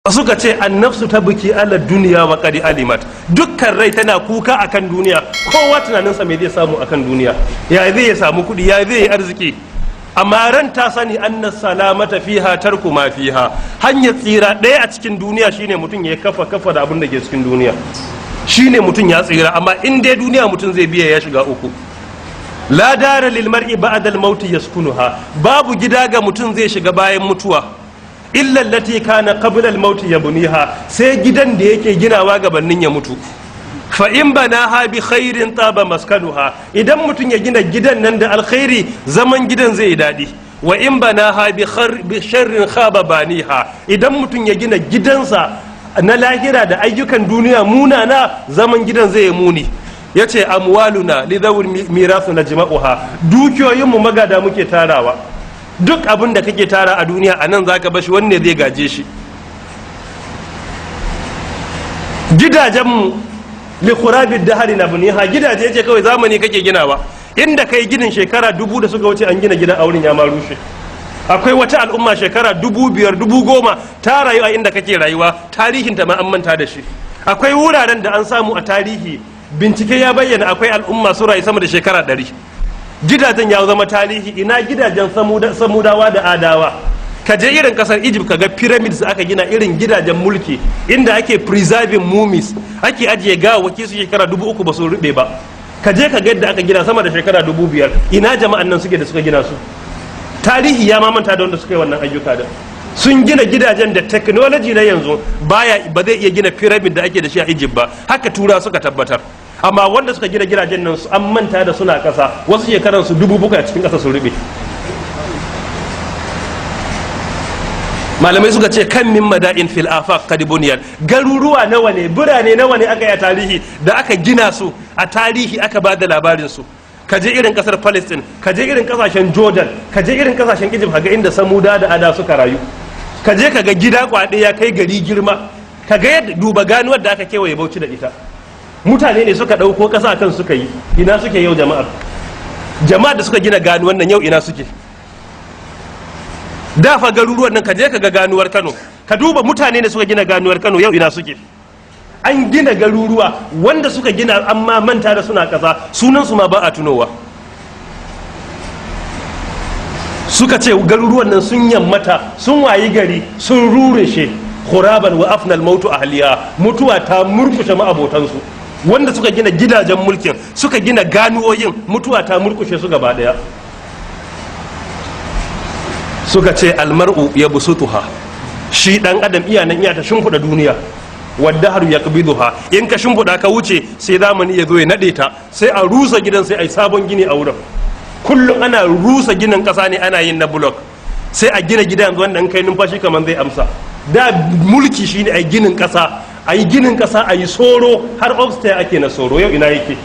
Suka ce النفس تبكي على الدنيا وقد علمت. Dukkan rai tana kuka akan duniya. Kowa tunaninsa me zai samu akan duniya, ya zai ya samu kuɗi, ya zai yi arziki. Amma ran ta sani أن السلامة فيها ترك ما فيها. Hanyar tsira ɗaya a cikin duniya shine mutum ya kafa kafa da abin da ke cikin duniya, shine mutum ya tsira. Amma in dai duniya mutum zai biya, ya shiga uku. لا دار للمرء بعد الموت يسكنها. Babu gida ga mutum zai shiga bayan mutuwa إلا التي كان قبل الموت يبنيها, sai gidan da yake ginawa gabanin ya mutu. فإن بناها بخير طاب مسكنها. Idan mutum ya gina gidan nan da alkhairi, zaman gidan zai yi daɗi. وإن بناها بشر خاب بانيها. Idan mutum ya gina gidansa na lahira da ayyukan duniya munana, zaman gidan zai yi muni. Ya ce أموالنا لذوي الميراث نجمعها. Dukiyoyinmu magada muke tarawa. Duk abin da kake tara a duniya, a nan zaka bashi, wanne zai gaje shi? Gidajenmu لخراب الدهر نبنيها. Gidaje ce kawai zamani kake ginawa. Inda kai ginin shekara 1000 da suka wuce, an gina gidan auren ya ma rushe. Akwai wata al'umma shekara 5000, 10,000 ta rayu a inda kake rayuwa, tarihinta ma an manta da shi. Akwai wuraren da an samu a tarihi, bincike ya bayyana akwai al'umma su rayu sama da shekara 100, gidajen ya zama tarihi. Ina gidajen Samudawa da Adawa? Ka je irin kasar Egypt, ka ga pyramids aka gina, irin gidajen mulki inda ake preserving mummies, ake ajiye gawawwaki su shekara 3000 ba su rube ba. Ka je ka ga yadda aka gina sama da shekara 5000. Ina jama'an nan suke da suka gina su? Tarihi ya mamanta da wanda suka yi wannan ayyuka da sun gina gidajen da technology na yanzu baya ba zai iya gina pyramid da ake da shi a Egypt ba. Haka Tura suka tabbatar. Amma wanda suka gina gidajen nan su an manta da suna kasa, wasu shekaran su 7000 a cikin kasa sun rube. Malamai suka ce كم من مدائن في الآفاق قد بنيت. Garuruwa nawa ne, birane nawa ne aka yi a tarihi da aka gina su a tarihi aka ba da labarin su? Ka je irin kasar Palestine, ka je irin kasashen Jordan, ka je irin kasashen Egypt, ka ga inda Samuda da Ada suka rayu. Ka je ka ga gida kwaɗe ya kai gari girma. Ka ga yadda, duba ganuwar da aka kewaye Bauchi da ita, mutane ne suka ɗauko ƙasa kan suka yi. Ina suke yau jama'ar? Jama'ar da suka gina ganuwar nan, yau ina suke? Dafa garuruwan nan, ka je ka ga ganuwar Kano, ka duba mutane ne suka gina ganuwar Kano, yau ina suke? An gina garuruwa, wanda suka gina amma manta da suna ƙasa, sunan su ma ba a tunowa. Suka ce garuruwan nan sun yammata, sun wayi gari sun rureshe. خرابا وأفنى الموت أهليها. Mutuwa ta murkushe ma'abotansu. Wanda suka gina gidajen mulkin, suka gina ganuwoyin, mutuwa ta murkushe su gaba daya. Suka ce المرء يبسطها. Shi dan adam iya nan iya ta shimfiɗa duniya. والدهر يقبضها. In ka shimfiɗa ka wuce, sai zamani ya zo ya naɗe ta, sai a rusa gidan, sai a yi sabon gini a wurin. Kullum ana rusa ginin ƙasa ne, ana yin na block. Sai a gina gida yanzu wanda in kai numfashi kamar zai amsa. Da mulki shine a yi ginin ƙasa, a yi ginin ƙasa, a yi soro, har upstairs ake na soro. Yau ina yake?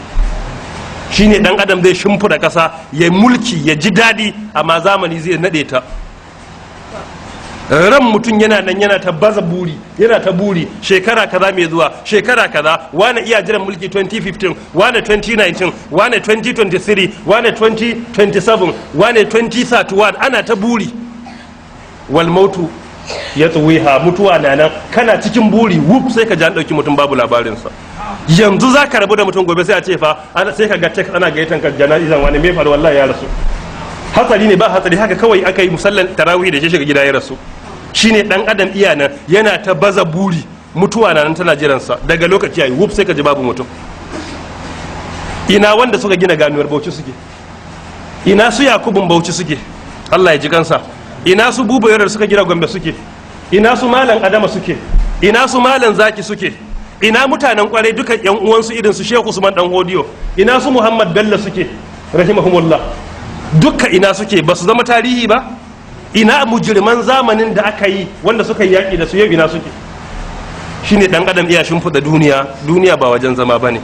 Shine dan adam zai shimfiɗa ƙasa ya mulki, ya ji daɗi, amma zamani zai naɗe ta. Ran mutum yana nan yana ta baza buri, yana ta buri shekara kaza mai zuwa, shekara kaza. Wane iya jiran mulki 2015, wane 2019, wane 2023, wane 2027, wane 2031, ana ta buri. والموت يطويها. Mutuwa na nan, kana cikin buri, wuf, sai ka ji an ɗauki mutum, babu labarinsa. Yanzu za ka rabu da mutum, gobe sai a ce fa sai ka ga text ana gayyatan ka jana'izan wani. Me faru? Wallahi ya rasu. Hatsari ne? Ba hatsari, haka kawai aka yi musallan tarawih da shi, shiga gida ya rasu. Shine dan adam iya nan yana ta baza buri, mutuwa na nan tana jiransa. Daga lokaci yayi, wuf, sai ka ji babu mutum. Ina wanda suka gina ganuwar Bauchi suke? Ina su Yakubun Bauchi suke? Allah ya ji kansa. Ina su Buba Yarar suka gina Gombe suke? Ina su Malam Adama suke? Ina su Malam Zaki suke? Ina mutanen kwarai duka, yan uwansu irin su Shehu Usman Dan Hodiyo? Ina su Muhammad Bello suke, رحمهم الله? Dukka ina suke? Ba su zama tarihi ba? Ina mujirman zamanin da aka yi, wanda suka yi yaƙi da su, yau ina suke? Shine dan adam iya shimfiɗa duniya. Duniya ba wajen zama bane.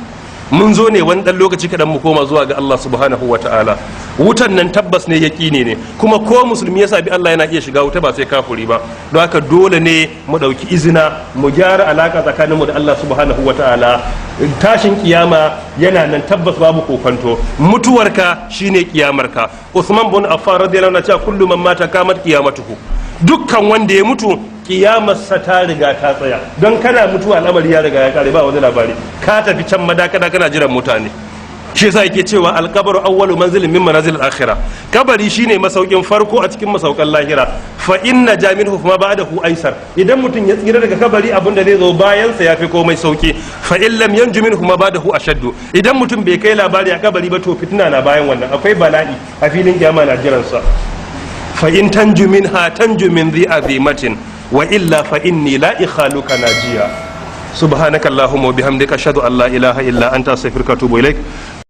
Mun zo ne wani dan lokaci kaɗan, mu koma zuwa ga Allah سبحانه وتعالى. Wutan nan tabbas ne, yaƙini ne. Kuma ko musulmi ya sabi Allah yana iya shiga wuta, ba sai kafuri ba. Don haka dole ne mu ɗauki izina, mu gyara alaka tsakaninmu da Allah سبحانه وتعالى. Tashin kiyama yana nan tabbas, babu kokonto. Mutuwarka shine kiyamarka. Usman bin Affan رضي الله عنه cewa كل من مات قامت قيامته. Dukkan wanda ya mutu, Kiyamarsa ta riga ta tsaya, don kana mutuwa al'amari ya riga ya kare, ba wani labari. Ka tafi can madakada, kana jiran mutane. Shi yasa yake cewa القبر أول منزل من منازل الآخرة. Kabari shine masaukin farko a cikin masaukan lahira. فإن نجا منه فما بعده أيسر. Idan mutum ya tsira daga kabari, abin da zai zo bayan sa yafi komai sauki. فإن لم ينج منه فما بعده أشد. Idan mutum bai kai labari a kabari ba, to fitina na bayan wannan, akwai bala'i a filin kiyama na jiran sa. فإن تنج منها تنج من ذي عزيمة، وإلا فإني لا أخالك ناجيا. سبحانك اللهم وبحمدك، اشهد ان لا اله الا انت، استغفرك واتوب اليك.